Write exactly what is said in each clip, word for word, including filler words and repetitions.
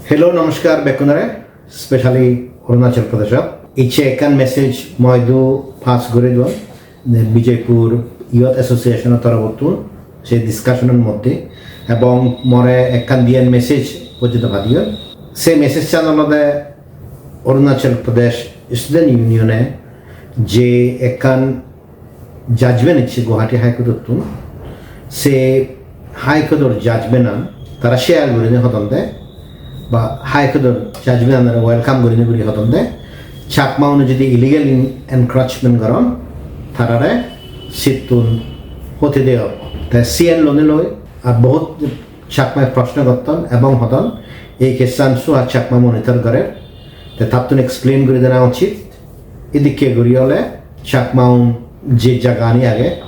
Hello, namaskar bekkunore, specially Arunachal Pradesh. Icche ekkan message moidu pass guri don, Bijoypur Youth Association torobottun, se discussion or moddhe, ebong more ekkan diyan message pojjito padiyon. Se message chan olode Arunachal Pradesh Student Union e je ekkan judgment icche Guwahati High Court ottun, se High Court or judgment an tara share gurinei hodonde, ba High Court or judgment anore welcome gurinei guri hodonde, Chakma une jodi illegal en-, encroachment goron, tarare sittun hoti deyo. Te siyan lonei loi ar bohut Chakma e proshno gotton ebong hodon ei case an Suhas Chakma monitor gorer. Te tattun explain guri dena uchit. Idikke guri ole Chakma un je jagani age,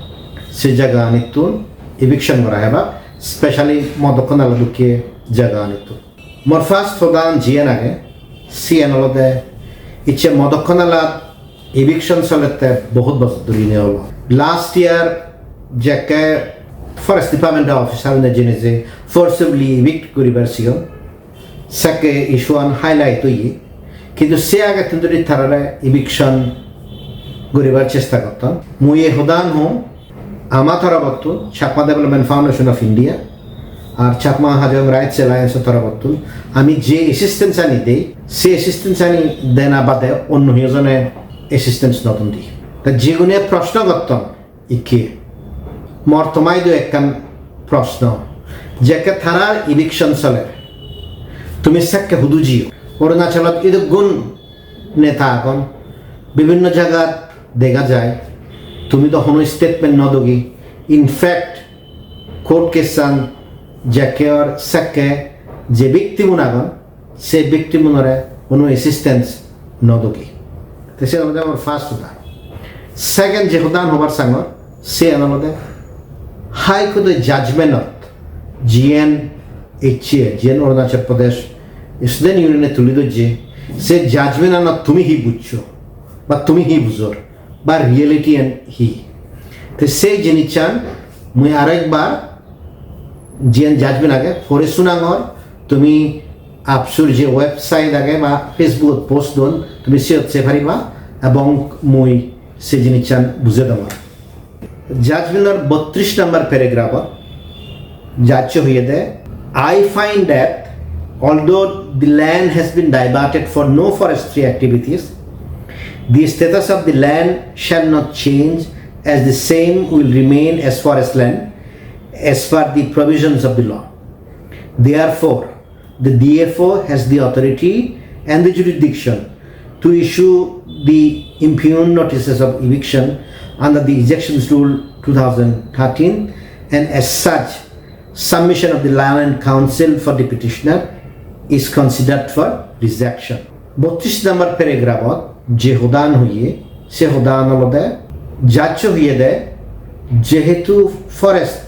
se jagani tun eviction gora heba, specially Modokkonala dokke jagani tun. Mor first hodan jiyan age, siyan olode icche Modokkonala eviction solette bohut bojor dhuri ne olo. Last year jekke Forest Department officer ne jene je forcibly evict guribar siyon, sekke issue an highlight oye, kintu se agettun dhuri tarare eviction guribar chesta gotton. Mui ei hodan hom, ama torobottun, Chakma Development Foundation of India ar Chakma Hajong Rights Alliance torobottun ami je assistance ani dei, se assistance ani dena bade onno hiyojone assistance no don di. Ta jigune proshno gotton, ikke. Mor tomaidu ekkan proshno. Jekke tarar eviction soler, tumi sekke hudu jiyo? Arunachalot idukgun neta agon, bibhinno jagat dega jai, tumi do hono statement no dogi. In fact, court case an jekke or sekke je victim un agon, se victim unore hono assistance no dogi. Te se olode amar first hoda. Second je hodan hobar sangor, se olode High Court judgment ot jiyan icche, jiyan Arunachal Pradesh Student Union e tuli dojje, se judgment anot tumi hi bujjo ba tumi hi bujor, ba reality an hi. Te sei jinissan mui aro ekbar jiyan judgment age pore sunangor, tumi AAPSU r je website age ba Facebook ot post don, tumi siyot sei pariba, ebong mui sei jinissan bujei dongor. Judgment or bottrish number paragraph ot judge e hoyede, "I find that although the land has been diverted for no forestry activities, the status of the land shall not change, as the same will remain as forest land as per the provisions of the law. Therefore, the D F O has the authority and the jurisdiction to issue the impugned notices of eviction under the Ejection Rule two thousand thirteen, and as such, submission of the land and counsel for the petitioner is considered for rejection." Bottrish number paragraph ot je hodan hoye, se hodan olode judge e hoyede, jehetu forest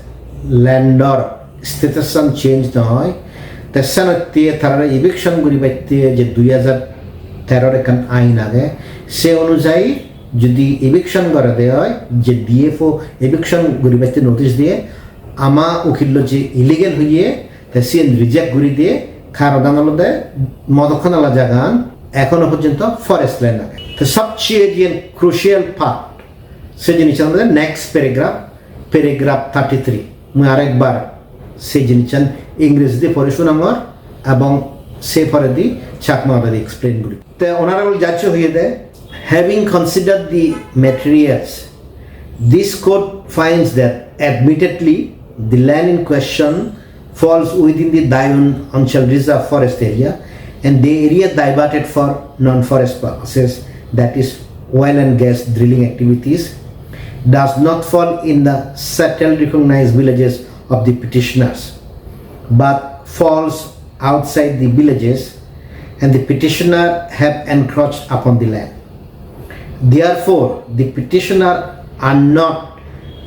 land or status an change no oi, te senotte tarare eviction guribatte je dui hajar teror ekkan ain age, se onujayi jodi eviction gorede oi, je D F O eviction guribatte notice diye, ama ukillo je illegal hoye, te siyen reject guri diye, karonan olode Modokkonala jagan ekhono porjonto forest land age. Te sobcheye jiyen crucial part, se jinissan olode next paragraph, paragraph thirty-three. Mui arekbar se jinissan Ingrejidi pori sunangor ebong se poredi Chakma bhasedi explain guri. Te Honorable Judge hoyede, "Having considered the materials, this court finds that admittedly the land in question falls within the Diu Anchal Reserve Forest Area, and the area diverted for non-forest purposes, that is oil and gas drilling activities, does not fall in the settled recognized villages of the petitioners, but falls outside the villages, and the petitioner have encroached upon the land. Therefore, the petitioner are not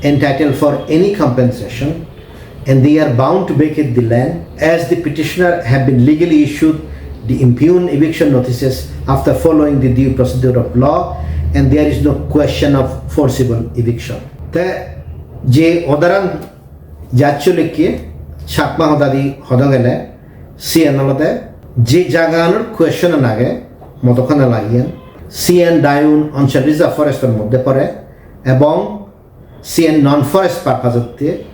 entitled for any compensation, and they are bound to vacate the land, as the petitioner have been legally issued the impugned eviction notices after following the due procedure of law, and there is no question of forcible eviction." Te je order an judge e lekke, Chakma hodadi hoda gele, siyen olode Je jaganor question an age, Modokkonala iyan, siyan Diyun Ancient Reserve Forest or moddhe pore, ebong siyan non forest purpose otte,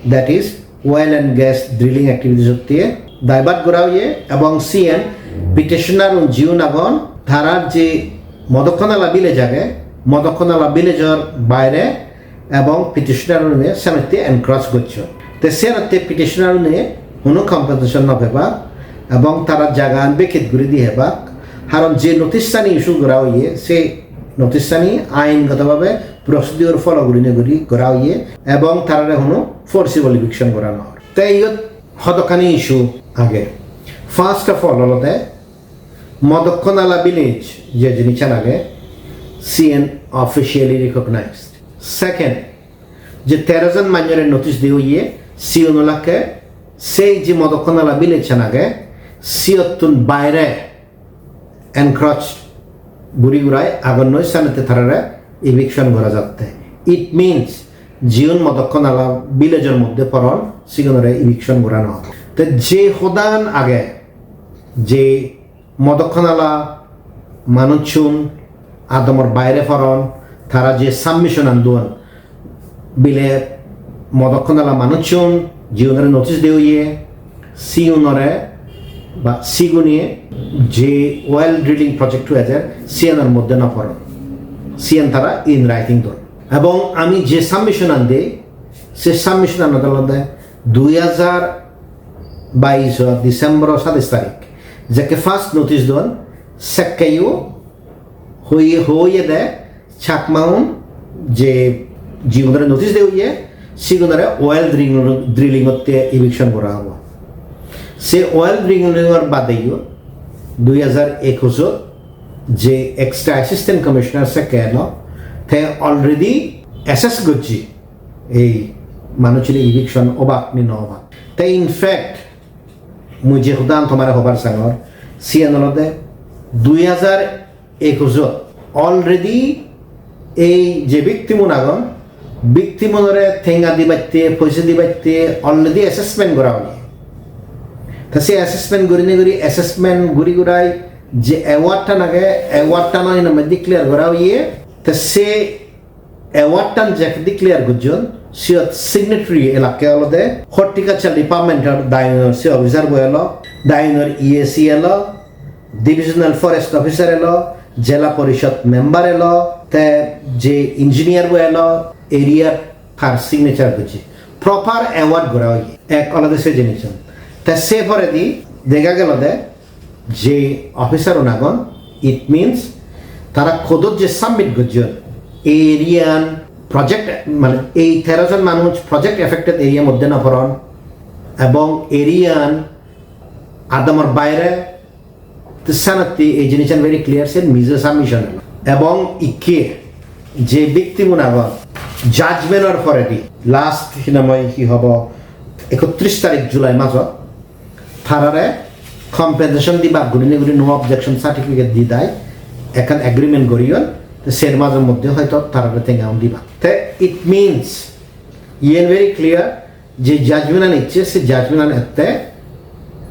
that is oil and gas drilling activities otte divert gora oye, ebong siyan petitioner un jiun agon, tarar je Modokkonala village age, Modokkonala village or baire ebong petitioner une senotte encroach gocchon. Te senotte petitioner une hono compensation no pebak ebong tara jagan vacate guri di hebak. Haron je notice ani issue gora oye, se notice ani aingoto bhabe procedure follow gurine guri gora oye ebong tarare hono forcible eviction gora no or. Te iyot hodokkani issue age. First of all olode Modokkonala village je jinissan age, siyen officially recognized. Second, je tero jon manjore notice de oye, sigun olakke sei je Modokkonala village an age, siyottun baire encroach guri gurai agon noi, senotte tarare eviction gora jatte. It means jiun Modokkonala village or moddhe poron, sigunore eviction gora no obo. Te je hodan age, je Modokkonala manuchun adamor baire poron, tara je submission an duon, bile Modokkonala manuchun jiunore notice de oye, siunore ba sigune je oil drilling project to ejer, siyanor moddhe no poron. Siyan tara in writing don. Ebong ami je submission an dei, se submission an olode dui hajar bais December sadis tarik, jekke first notice don, sekkeyo hoye, hoye de Chakmaun je jigunore notice de oye, sigunore oil drilling, drilling otte eviction gora obo. Se oil drilling or badeyo dui hajar ekush ot je extra assistant commissioner sekke elo, te already assess gojje ei manuchchune eviction obak ni no obak. Te in fact, mui je hodan tomare hobar sangor, siyan olode dui hajar ekush ot already ei je victim un agon, victim unore tenga dibatte, poise dibatte already assessment gora oye. Ta se assessment gurinei guri, assessment guri gurai je award tan age, award tan hinamai declare gora oye. Ta se award tan je declare gojjon, siyot signatory elakke olode Horticulture Department or Diyun or se officer bo elo, Diyun or E A C elo, Divisional Forest Officer elo, Jela Porishod member elo, te je engineer bo elo, area tar signature gojje. Proper award gora oye. Ek olode se jinissan. Te se poredi dega gelode je officer un agon, it means tara court ot je submit gojjon, area an project, mane ei tero jon manuj project affected area moddhe no poron, ebong area an adamor baire, te senotte ei jinissan very clear, se mije submission elo. Ebong ikke je victim un agon, judgment or poredi last hinamai hi hobo, ekotris tarik July majo, tarare compensation dibak gurinei guri no objection certificate di dai ekkan agreement goriyon, te ser majo moddhe hoito tarare tenga un dibak. Te it means, iyen very clear, je judgment an icche, se judgment an ette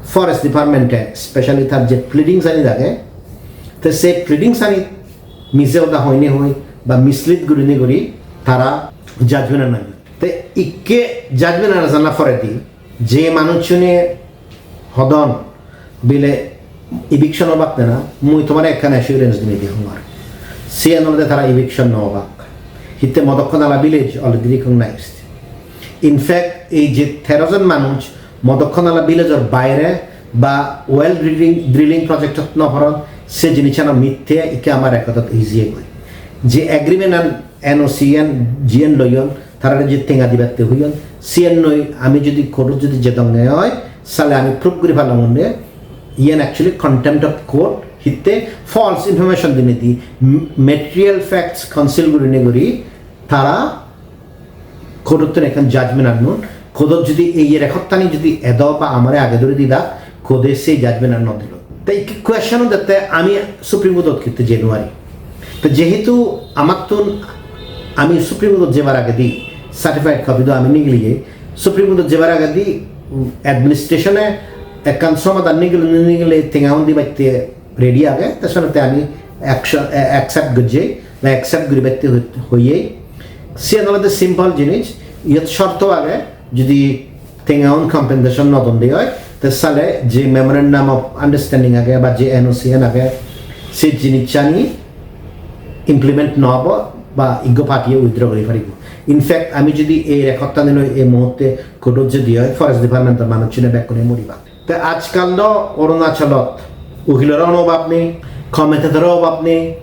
Forest Department e specially tar je pleadings ani dage, te se pleadings ani mije hoda hoine hoi ba mislead gurinei guri tara judgment an ani. Te ikke judgment an jana poredi je manuchchune hodon bile eviction obak de na, mui tomare ekkan assurance dinei di hongor. Siyan olode tara eviction no obak. Hitte Modokkonala village already recognized. In fact, ei je tero jon manuj Modokkonala village or baire ba oil drilling, drilling project ot no poron, se jinissan mitte ikke ama record ot ejiye goi. Je agreement an N O C an jiyen loyon, tarare je tenga dibatte hoyon, siyen noi ami jodi court ot jodi jedonge oi, sale ami proof guri palong onne, iyen actually contempt of court, hitte false information dinei di, m-, material facts conceal gurinei guri tara court ottun ekkan judgment annon, court ot jodi ei record tani jodi edo ba amare age duri dida, court e sei judgment an no dilo. Te ikke question o dette ami Supreme Court ot kitte jei no pari. Te jehetu amattun ami Supreme Court ot jebar agedi certified copy do ami nigiliye, Supreme Court ot jebar agedi, um, administration e Ekkan somadan nigile nigile tenga un dibatte ready age, te senotte ami action, a-, accept gojjei, ba accept guribatte ho-, hoyei. Siyan olode simple jinis, iyot shorto age, jodi tenga un compensation no don de oi, te sale je memorandum of understanding age ba je N O C an age, se jinissani implement no obo ba iggo party e withdraw guri paribo. In fact, ami jodi ei record tani loi ei muhurte court ot jodi oi, forest department or manuchune bekkune muriba. Te ajkal do Arunachalot ukilor obab nei, commentator obab nei,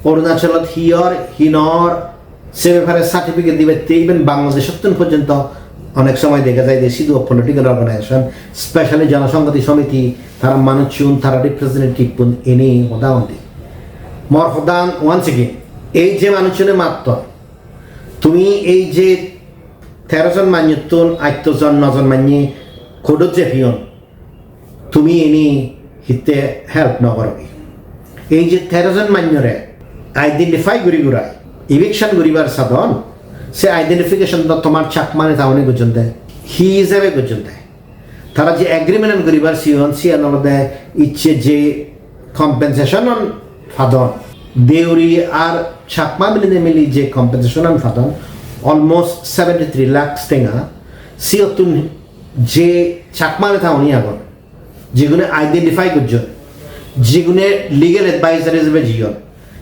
Arunachalot hi or, hi nor, se bepare certificate dibatte, even Bangladesh ottun porjonto onek somoy dega jai de sidu political organization, specially Jonosonghoti Somiti, tara manuchun, tara representative un eni hoda hondi. Mor hodan once again, ei je manuchune matton, tumi ei je tero jon manjottun atto jon, no jon manye court ot je piyon, tumi eni hitte help no gorogi? Ei je tero jon manjore identify guri gurai eviction guribar sadon, se identification do tomar Chakma neta une gojjon de, hi hijebe gojjon de? Tara je agreement an guribar siyon, siyan olode icche je compensation an padon, Deuri ar Chakma milinei mili je compensation an padon, almost seventy three lakhs tenga, siyottun je Chakma neta uni agon, jigune identify gojjon, jigune legal advisor hijebe jiyon,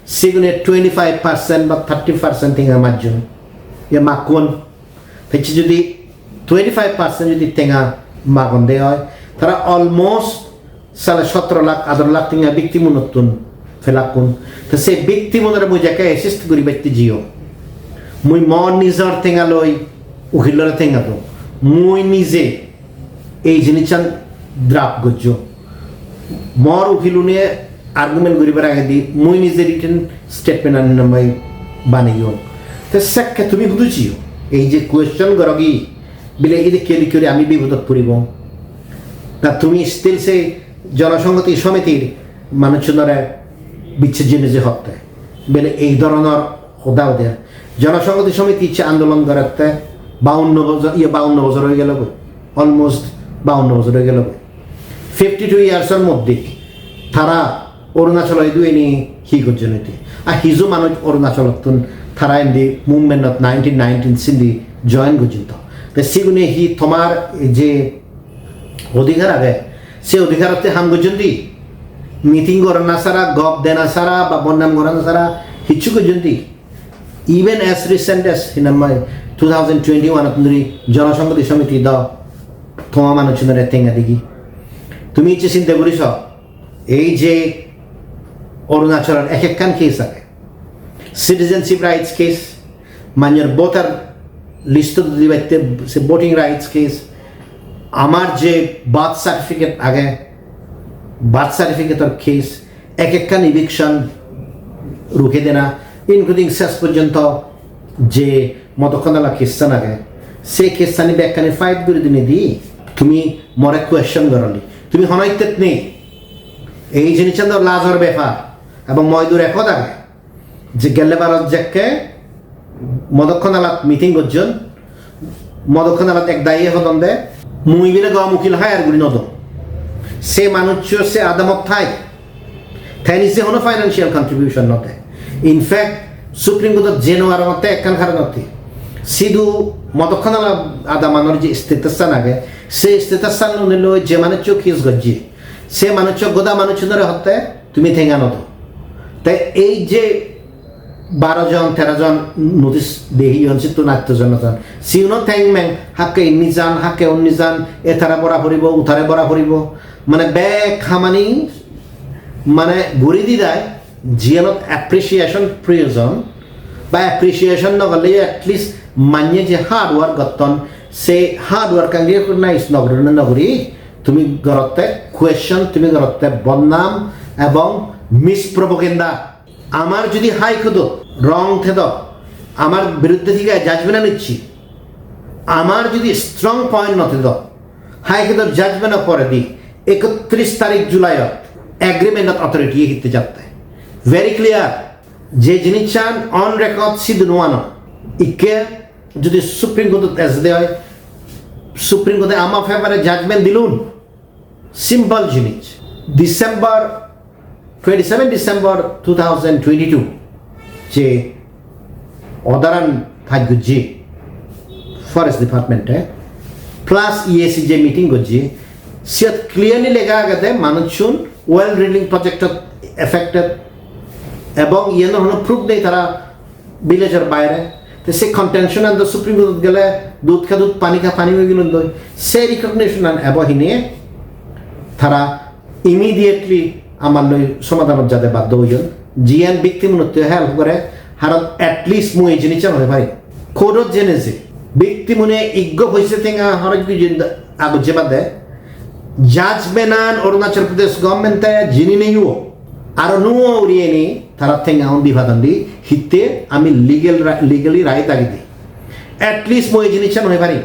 sigune twenty five percent ba thirty percent tenga majjon. Ye makkun. Te icche jodi twenty five percent jodi tenga magon de oi, tara almost sale sotro lakh, adaro lakh tenga victim unottun pelakkun. Te se victim unore mui jekke assist guribatte jiyong, mui mo nijor tenga loi ukilore tenga dong. Mui nije ei jinissan draft gojjong. Mor ukilune argument guribar agedi mui nije written statement ani namai baneyong. Te sekke tumi hudu jiyo? Ei je question gorogi, bile edokke edokke guri ami bipodot puribong. Na tumi still se Jonosonghoti Somitir manuchunore bicche jene je hotte? Bile ei dhoronor hoda hoder. Jonosonghoti Somiti icche andolon gorette baunno bojor, iye baunno bojor oi gelo goi. Almost baunno bojor oi gelo goi. Fifty two years or moddhe tara Arunachal idu eni hi gojjon ete? Ar hiju manuj Arunachalottun tara indi movement ot nineteen nineteen sindi join gojjon to. Te sigune hi tomar je odhikar age, se odhikarotte ham gojjon di? Meeting gorana sara, gob dena sara, ba bodnam gorana sara, hicchu gojjon di? Even as recent as hinamai two thousand twenty-one ottun dhuri Jonosonghoti Somiti do toma manuchunore tenga digi. Tumi icche sinte guri so, ei je Arunachalor ek ekkan case age, citizenship rights case, manjor voter list-ot dibatte se voting rights case, amar je birth certificate age, birth certificate-or case, ek ekkan eviction ruke dena, including ses porjonto je Modokkonala case-an age, se case-ani bekkani fight guri dinedi tumi more question goroli. Tumi hono ittet nei. Ei jinissan do lajor bepar. Ebong moidu record age je gelle barot jekke Modokkonalat meeting gojjon, Modokkonalat ek daiye hodon de, mui bile gom ukil hire guri no dong. Se manuccho se adamot thai, te nije hono financial contribution no de. In fact, Supreme Court-ot jei no parongotte ekkan karonotte. Sidu Modokkonala adamanor je status-an age, se status-an loi je manuccho case gojje, se manuccho goda manucchunore hotte tumi tenga no do. Te ei je baro jon, tero jon notice dehiyon, sittun atto jon jon. Siuno teng meng, hakke inni jan, hakke unni jan, etare bora poribo, utare bora poribo. Mane bek hamani mane guri didai, jiyanot appreciation proyojon, ba appreciation no gorleyo at least manye je hard work gotton, se hard work-an recognize no guri, no guri, tumi gorotte question, tumi gorotte bodnam ebong mispropaganda. Amar jodi High Court-ot wrong thedo, amar biruddhe thik age judgment-an icche, amar jodi strong point no thedo, High Court-or judgment-o poredi ekotris tarik July-ot agreement-ot authority-ye hitte jatte. Very clear, je jinissan on record sidu no ano. Ikke jodi Supreme Court-ot ejede oi, Supreme Court-e ama favor-e judgment dilun, Simple jinis. December, twenty-seven December two thousand twenty-two je order an pass gojje Forest Department e, plus E A C je meeting gojje, siyot clearly lega agede manuchun well drilling project ot affected ebong iyen hono proof nei tara village or baire. Te se contention an do Supreme Court ot gele, "Dudh ka dudh, pani ka pani" oi gelun doi. Se recognition an ebo hine tara immediately amar loi somadanot jade baddo oyon. Jiyan victim unotte help gore, haron at least mui ei jinissan hoi pari. Court ot jene je victim une iggo poise tenga horoj gojjon, agojje bade judgment an Arunachal Pradesh government e jini neyo, aro nuo uri eni tara tenga un di padon di, hitte ami legal ri-, legally right agede. At least mui ei jinissan hoi pari.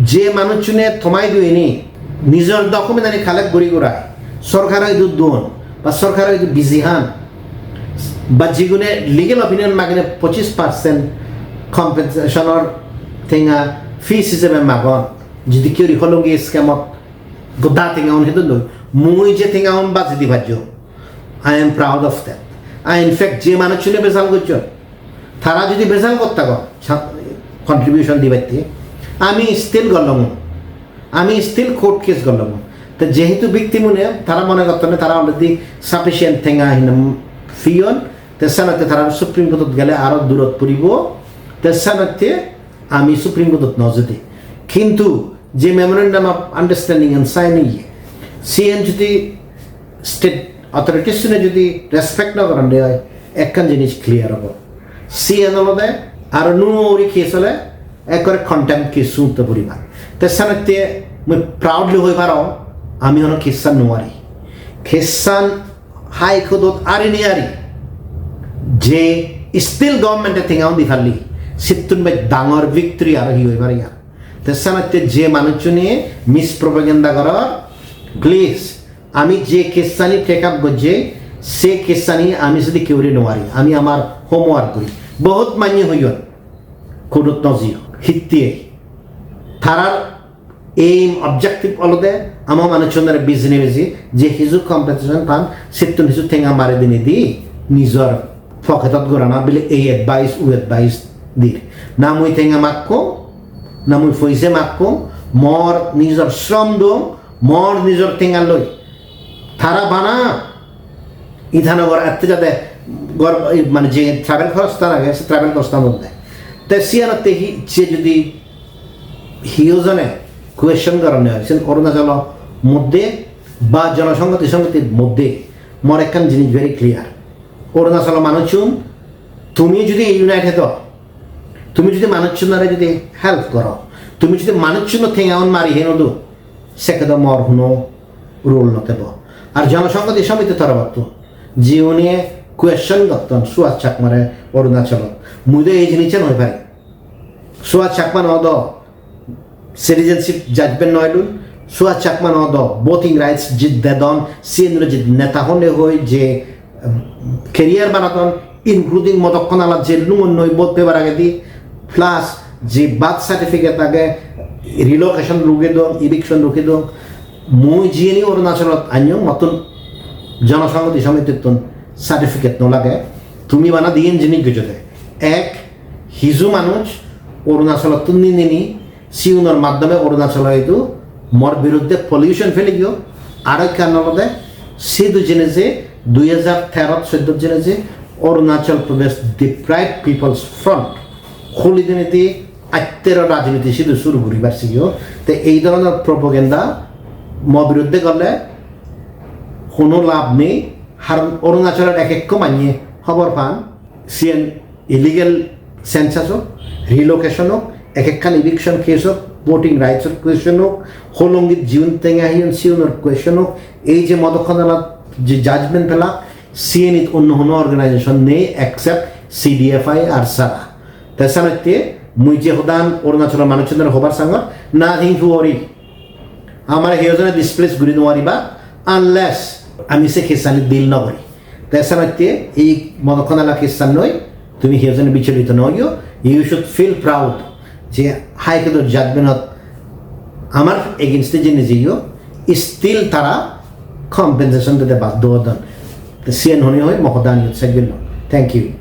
Je manuchune tomai duini nijor document ani collect guri gurai sorkaro idu duon ba sorkaro idu busy han ba jigune legal opinion magine pochis percent compensation or tenga fees hisebe magon, jodi kiyori holongi scam ot goda tenga un hedon doi, mui je tenga un baji di pajjo, I am proud of that. I, in fact, je manuchune besal gojjon, tara jodi besal gotta go, sa-, contribution dibatte, ami still gollong, ami still court case gollong. Te jehetu victim une tara mone gottonne tara already sufficient tenga hinam fiyon, te senotte tara Supreme Court ot gele aro durot puribo, te senotte ami Supreme Court ot no jedi. Kintu je memorandum of understanding an sign oye, siyen jodi state authorities une jodi respect no goron de oi, ekkan jinis clear obo. Siyen olode aro nuo uri case ole ekkore contempt case sunte puribar. Te senotte mui proudly hoi parong, ami hono case an no ari. Case an High Court ot ari ni ari je still government e tenga un di palli, sittun bej dangor victory aro hi oi pare ar. Te senotte je manuchune mispropaganda goror, please, ami je case ani take up gojje, se case ani ami sedi kiyori no ari, ami amar homework guri. Bohut manye hoyon, court ot no jiyo. Hitte? Tarar aim, objective olode ama manuchunore bijine biji je hiju compensation pan, sittun hiju tenga mari dinei di nijor pocket ot gorana bile ei advice, ui advice dir. Na mui tenga makkong, na mui poise makkong, mor nijor shrom dong, mor nijor tenga loi. Tara bana Itanagar atte jade gor-, mane je travel khorostan age, se travel khorostan dode. Te siyanotte hi, je jodi hiyo jone question goronne oi, sen Arunachalo moddhe ba Jonosonghoti Somitir moddhe mor ekkan jinis very clear. Arunachalo manuchun, tumi jodi united o, tumi jodi manuchunore jodi help goro, tumi jodi manuchunor tengaun mari heno do, sekke do mor hono role no thebo. Ar Jonosonghoti Somiti torobottun jiune question gotton Suhas Chakmare Arunachalot, mui do ei jinissan hoi pari. Suhas Chakma no do citizenship judgment no elun, Suhas Chakma no do voting rights je dedon, siyenore je neta hone hoi je, um, career banadon, including Modokkon Alat je lungon noi vote pebar agedi, plus je birth certificate age, relocation ruke dong, eviction ruke dong, mui jiyeni Arunachalot anyong, mottun Jonosonghoti Somitittun certificate no lage. Tumi bana diyen jinis gojode. Ek, hiju manuj Arunachalottun ninini, siunor maddhome Arunachalo idu mor biruddhe pollution feleyo. Aro ekkan olode sidu jene je dui hajar tero soddot jene je Arunachal Pradesh Deprived People's Front huli dinedi attero rajniti sidu suru guribar siyo. Te ei dhoronor propaganda mo biruddhe gorle hono lab nei, haron Arunachalor ek ekko manye hobor pan, siyen illegal census ok, relocation ok, ek ekkan eviction case ok, voting rights or question ok, holongit jiun tenga hiyon siunor question ok, ei je Modokkon Alat je judgment pela, siyenit onno hono organization nei except C D F I ar sara. Te senotte mui je hodan Arunachalor manuchunore hobar sangor, nothing to worry. Amare hiyojone displace guri no pariba unless ami se case ani deal no gori. Te senotte ei Modokkon Ala case an loi tumi hiyojone bicholito no oiyo. You should feel proud je High Court or judgment ot amar against e jene jeyo, still tara compensation dede baddo odon. Te siyen honi hoi mo hodan iyot sej gullo. Thank you.